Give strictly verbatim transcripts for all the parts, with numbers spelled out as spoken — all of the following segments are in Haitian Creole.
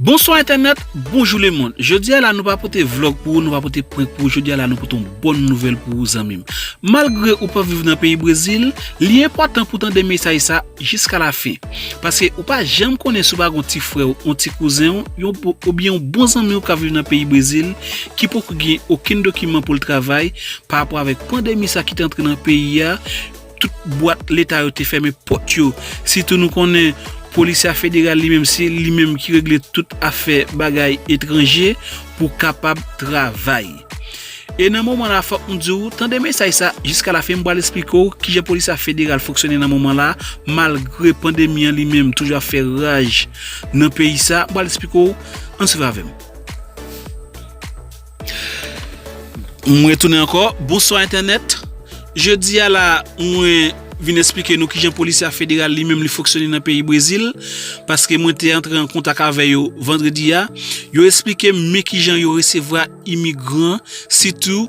Bonswa entènèt, bonjou lemonn. Jodi a la nou pa pote vlòg pou ou, nou pa pote prank pou ou. Jodi a la nou pote yon bòn nouvèl pou ou zanmi m. Malgre ou pa viv nan peyi Brezil, li enpòtan pou tande mesaj sa jiska la fen. Paske ou pa janm konnen si w pa gen yon ti frè w, yon ti kouzen w, yon bo- oubyen yon bon zanmi w k ap viv nan peyi Brezil ki poko gen okenn dokiman pou l travay pa rapò avèk pandemi sa ki te antre nan peyi a. Tout bwat leta yo te fèmen pòt yo. Sitou nou konnen polisya federal li menm se li menm ki regle tout afè bagay etranje pou kapab travay. E nan moman la fòk m di w, tande mesaj sa jiska la fen, m pral esplike w kijan polisya federal fonksyone nan moman la, malgre pandemi an li menm toujou ap fè raj nan peyi sa, m pral esplike w, ann swiv avè m. M retounen ankò. Bonswa entènèt. Jodi a la, mwen vin esplike nou kijan polisya federal li menm li fonksyone nan peyi Brezil, paske mwen te antre an kontak avè yo vandredi a. Yo esplike m men kijan yo resevwa imigran, sitou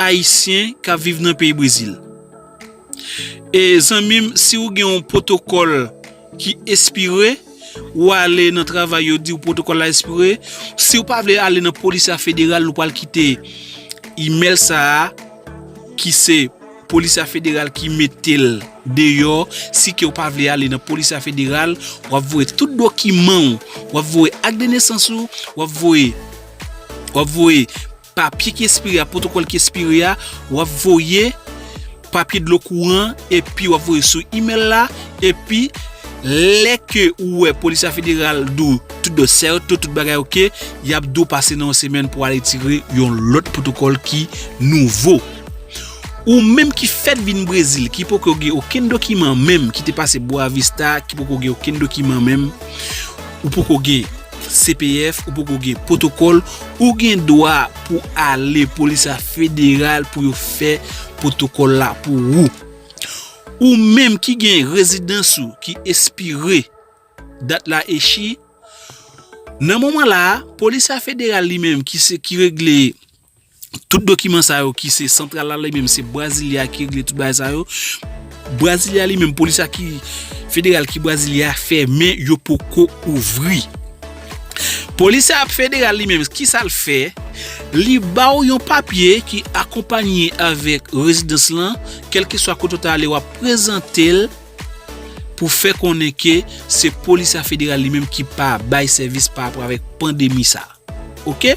ayisyen k ap viv nan peyi Brezil. E zanmi m, si w gen yon pwotokòl ki espire, ou ale nan travay yo di w pwotokòl la espire, si w pa vle ale nan polisya federal, nou pral kite imèl sa a ki se polisya federal ki mete l deyò. Si ke w pa vle ale nan polisya federal, w ap voye tout dokiman w, w ap voye ak de nesans ou, w ap voye w ap voye papye ki espire a, pwotokòl ki espire a, w ap voye papye dlo kouran, epi w ap voye sou imèl la, epi lè ke ou wè polisya federal di w tout dosye yo, tout, tout bagay oke, y ap di w pase nan yon semèn pou ale tire yon lòt pwotokòl ki nouvo. Ou menm ki fèt vin Brezil, ki poko gen okenn dokiman menm, ki te pase Boa Vista, ki poko gen okenn dokiman menm, ou poko gen C P F, ou poko gen pwotokòl, ou gen dwa pou ale polisya federal pou yo fè pwotokòl la pou ou. Ou menm ki gen rezidans ou ki espire, dat la echi, nan moman la a, polisya federal li menm ki se ki regle tout dokiman sa yo ki se santral la li menm se Brasilia ki regle tout bagay sa yo. Brasilia li menm polisya ki federal ki Brasilia fèmen, yo poko ouvri. Polisya federal li menm kisa l fè? Li ba w yon papye ki akonpanye avèk rezidans lan, kèlkeswa kote w ta ale w ap prezante l pou fè konnen ke se polisya federal li menm ki pa bay sèvis pa rapò avèk pandemi sa. Oke?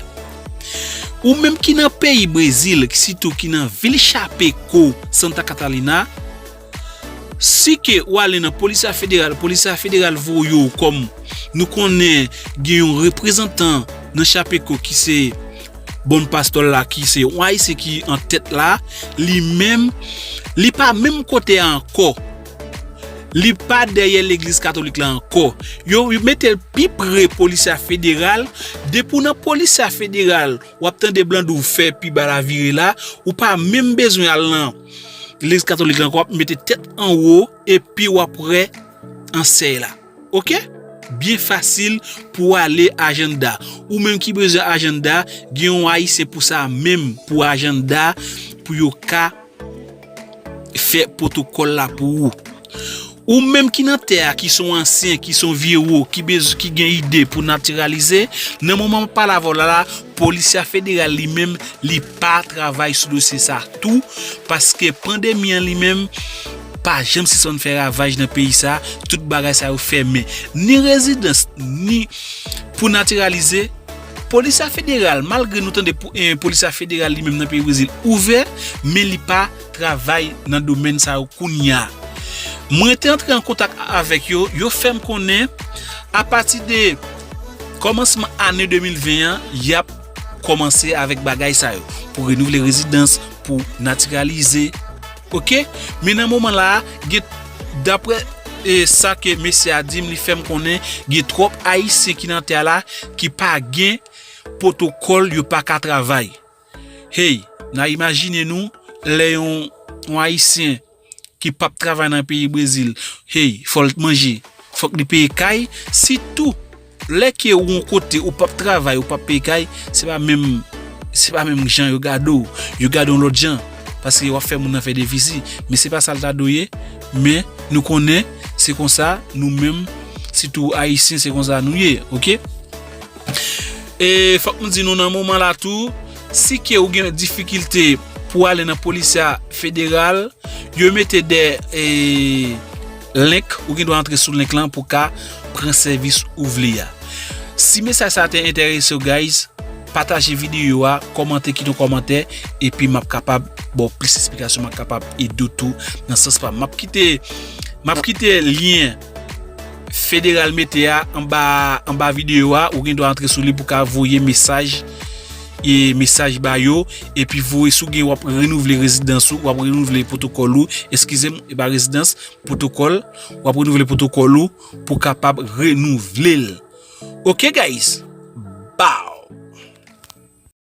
Ou menm ki nan peyi Brezil, sitou ki nan vil Chapecó, Santa Catalina, si ke w ale nan polisya federal, polisya federal voye w kòm nou konnen gen yon reprezantan nan Chapecó ki se Bon Pastò la ki se yon ayisyen ki an tèt la, li menm, li pa menm kote a ankò. Li pa dèyè legliz katolik la ankò. Yo mete l pi pre polisya federal. Depi w nan polisya federal, w ap tande blan di w fè pi ba lavire la. Ou pa menm bezwen al nan legliz katolik la ankò, w ap mete tèt anwo epi w ap wè ansèy la. Oke? Byen fasil pou ale ajanda. Ou menm ki bezwen ajanda, gen yon ayisyen pou sa menm, pou ajanda, pou yo ka fè pwotokòl la pou ou. Ou menm ki nan tè a, ki se yon ansyen, ki se yon vye wo, ki bezwen, ki gen ide pou natiralize, nan moman m ap pale avè w la la, polisya federal li menm, li pa travay sou dosye sa tou, paske pandemi an li menm pa janm sispann fè ravaj nan peyi sa, tout bagay sa yo fèmen. Ni rezidans, ni pou natiralize, polisya federal, malgre nou tande pou, eh, polisya federal li menm nan peyi Brezil ouvè, men li pa travay nan domèn sa yo kounye a. Mwen te antre an kontak avèk yo, yo fè m konnen apati de kòmansman ane de mil ven an, y ap kòmanse avèk bagay sa yo pou renouvle rezidans, pou natiralize. Oke? Men nan moman la a, gen, daprè, eh, sa ke mesye a di m, li fè m konnen gen twòp ayisyen ki nan tè a la ki pa gen pwotokòl, yo pa ka travay. Hey, n a imajine nou lè yon, yon ayisyen ki p ap travay nan peyi Brezil, hey, fò l manje, fòk li peye kay, sitou lè ke ou yon kote ou p ap travay, ou p ap peye kay, se pa menm, se pa menm jan yo gade w, yo gade w lòt jan, paske w ap fè moun nan fè defisi, men se pa sa l ta dwe ye, men nou konnen se konsa nou menm, sitou ayisyen, se konsa nou ye, oke? E fòk m di nou nan moman la tou, si ke ou gen difikilte pou ale nan polisya federal, yo mete de e, link, ou gen dwa antre sou link lan pou ka pran sèvis ou vle a. Si mesaj sa te enterese w, guys, pataje videyo a, kòmante, kite yon kòmantè, epi m ap kapab ba w plis esplikasyon, m ap kapab ede w tou nan sans pa m. M ap kite, m ap kite lyen federal mete a anba, anba videyo a, ou gen dwa antre sou li pou ka voye mesaj, e mesaj ba yo, epi voye si w gen w ap renouvle rezidans ou, w ap renouvle pwotokòl ou, eskize m, e pa rezidans, pwotokòl, w ap renouvle pwotokòl ou pou kapab renouvle l. Ok, guys?